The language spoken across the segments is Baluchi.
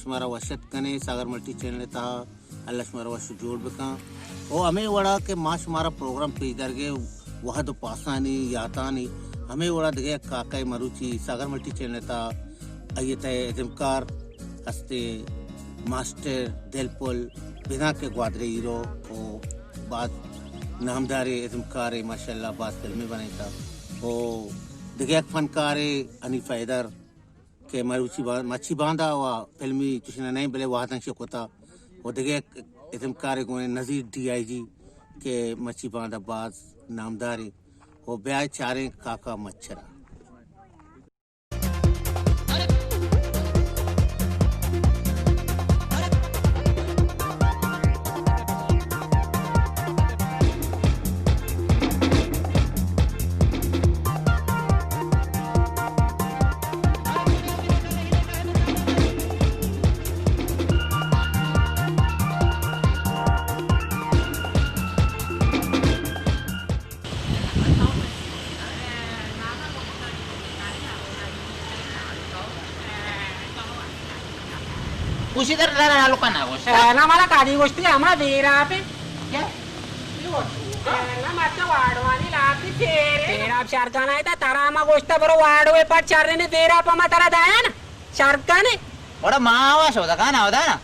مارا وش اتک کنے ساگر ملٹی چینل ءِ تہا، اللہ شمارا وش جوڑ بکن۔ او ہمے وڑا کہ ما شمارا پروگرام پیش دارگے وہد و پاسانی یاتانی، ہمے وڑا دگہ یک کاکے مروچی ساگر ملٹی چینل ءِ تہا آئی ءِ تہ ءَ ازمکار ہستے ماسٹر دلپل بنا کہ گوادر ءِ ہیرو و باز نامداریں ازمکارے، ماشاءاللہ باز فلمے بنائینتا و دگہ یک فنکارے حنیف حیدر کہ مروچی با-، مچی باندا و فلمی چشنا نئیں بلے وہداں شکتا و دگہ یک ازمکارے گونے نذیر ڈی آئی جی کہ مچی باندا باز نامدارے و بیائے چاریں کاکا مچرا۔ گوشی در در حال کنا گوشت۔ اے، نا، مالا کادی گوشتی، ہما دیر آپ۔ کیا؟ اے، نا، مچا واڑوانی لاتی تیرے۔ دیر آپ شرکانا ہے تا ترا ہما گوشتا برو واڑوے پر چرنے دیر آپ ہما ترا دایا نا۔ شرکانے۔ بڑا ماوا شو دکان آودا نا۔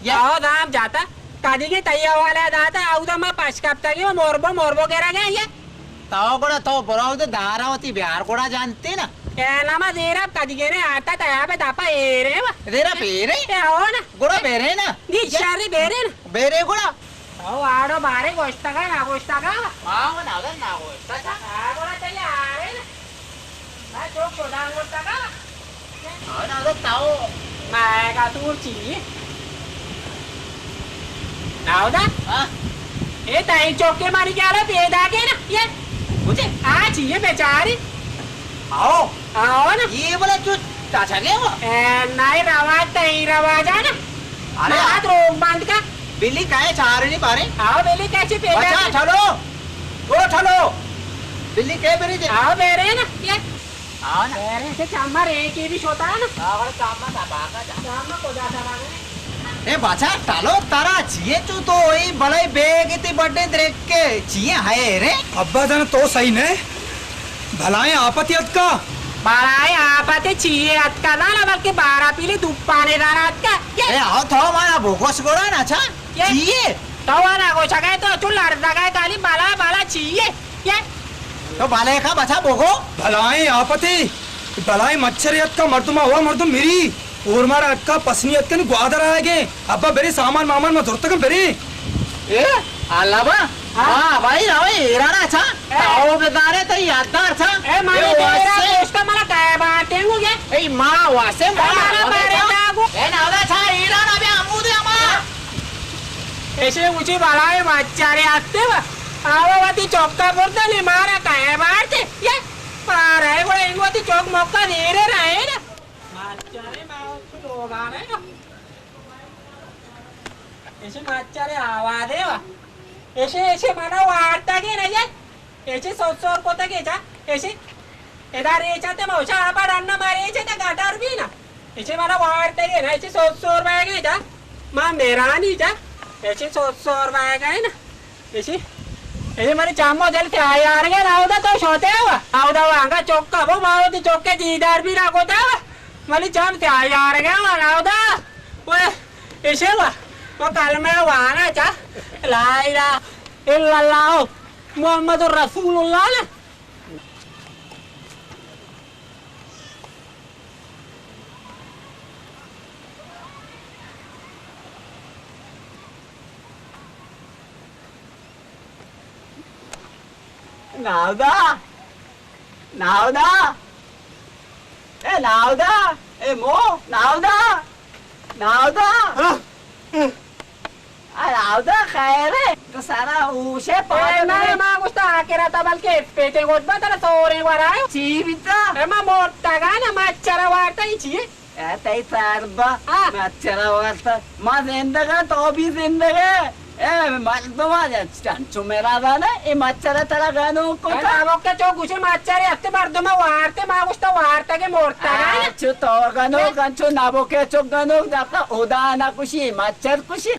یا۔ آو دام جاتا۔ کدیگے تئی حوالہ داتا، اودا ما پش کپتگی و موربو، موربو گرگا یہ۔ تو گڑا تو برو دے دارا وتی بیار گڑا جانتے نا۔ اے نما زیرا کدیگے نے آتا تیا بے دپا ایرے وا۔ زیرا پیرے؟ اے آو نا۔ گڑا بیرے نا۔ دی شاری بیرے نا۔ بیرے گڑا۔ او آڑو بارے گوشتگا نا گوشتگا۔ آو نا، نا گوشتگا۔ آ گڑا تئی آرے نا۔ ما چوک شدان گوشتگا۔ آ، ناودا تاو۔ ما گا تور چی؟ ناودا؟ ہاں۔ اے تائی چوکے مانی کیا لا پیدا کے نا، یہ۔ مجھے؟ آ چی یہ بیچاری؟ آؤ۔ آؤ نا۔ یہ بولا جو چاچا گیا ہوا؟ اے، نائی رواج تائی رواج آ نا۔ ارے۔ ہاتھ روک بند کا۔ بلی کائے چارنی بارے؟ آؤ، بلی کیسے پیدا بچا، کے؟ چلو۔ او چلو۔ بلی کے بری دے؟ آؤ، بیرے نا، یہ۔ ہاں نا۔ پیریں سے چاما ریکی بھی شوتا نا۔ ہاں، بڑا چاما تھا، باغا جا۔ چاما کجا تھا باغا؟ اے بچا، ٹالو ترا چیے چو تو وہی بلائی بیگ تی بڈے درک کے چیے ہے رے؟ ابا جان تو صحیح نے۔ بلائیں آپتی اتکا۔ بلائیں آپتی چیے اتکا دانا، بلکہ بارا پیلی دوپانے دانا اتکا۔ اے آؤ تو مانا بوگوش گوڑا نا چا۔ یہ چیے؟ تو وانا گوشگے تو چو لرزگے کالی بلا بلا چیے؟ یہ تو بالے کا بچا بوگو۔ بلائیں آپتے، بلائیں مچھر اتکا مردم، ہوا مردم مری، اور مارا اتکا پسنی اتکن گوادر آئے گے۔ ابا برے سامان مامان ما زرتگم برے۔ اے، اللہ با، ہاں۔ ہاں، بھائی، روے ایرانا چھا، اے۔ تاو بدارے تئی یاددار چھا۔ اے، مانے اے، تیرا واسے۔ دوست مارا کائے بانٹیں گو گے؟ اے، ما واسے، ما اے، مارا واسے بارے چھا۔ جاگو۔ اے، نادا چھا، ایرانا بیا امودے اما۔ ایشی اوچی بلائیں مچھرے ہستے و۔ آوا وتی چوکا برتا نے مارا کئے بارتے۔ یہ پارا ہے گڑا انگو وتی چوک موقع دیرے رہے نا۔ مچھرے ما اس کو لوگا رہے نا۔ ایشی مچھرے آوازے و۔ ایشی، ایشی منا وارتا کے نا یہ۔ ایشی سوت سور کتگے جا، ایشی ادا ریچا تے موشا آپا ڈننا ما ریچے تے گٹر بھی نا۔ ایشی منا وارتگے نا، ایشی سوت سور بایگے جا، ما میرانی جا، ایشی سوت سور بایگے نا۔ ایشی، ایشی منی چمو دل تیارگے ناودا تو شوتے ہوا۔ ناودا وانگا چوکا بو، ما وتی چوکے دیدار بھی نہ کوتا ہوا۔ منی چم تیارگے ہوا ناودا۔ اوئے، ایشی وا، وہ کلمہ وانا چا، لا الہ الا اللہ۔ محمد رسول اللہ نا۔ ناودا، ناودا، اے ناودا، اے مو، ناودا، ناودا۔ ہاں۔ اے آودا خیر ہے، تو سارا ہوش ہے، اے پاگل نہ، ہے۔ ما گوشتا آخرتا بلکہ اسپیٹیں گوشت با ترا سوریں گورا ہے۔ چی بیتا؟ اے ما موٹا گا نا، مچھرا وارتا ہی چیئے؟ اے تئی سر با، ہاں۔ مچھرا وارتا۔ ما زندگا، تو بھی زندگا۔ اے مردم، چنچو میرا دانا، اے مچھر ترا گنوک کتا۔ نبوک چو گوشے مچھر ہفتے مردم وارتے، ما گوشتا وارتگے مرتگا۔ آ، چو تو گنوک، انچو نبوک چو گنوک، داتا ادا نہ کشی، مچھر کشی۔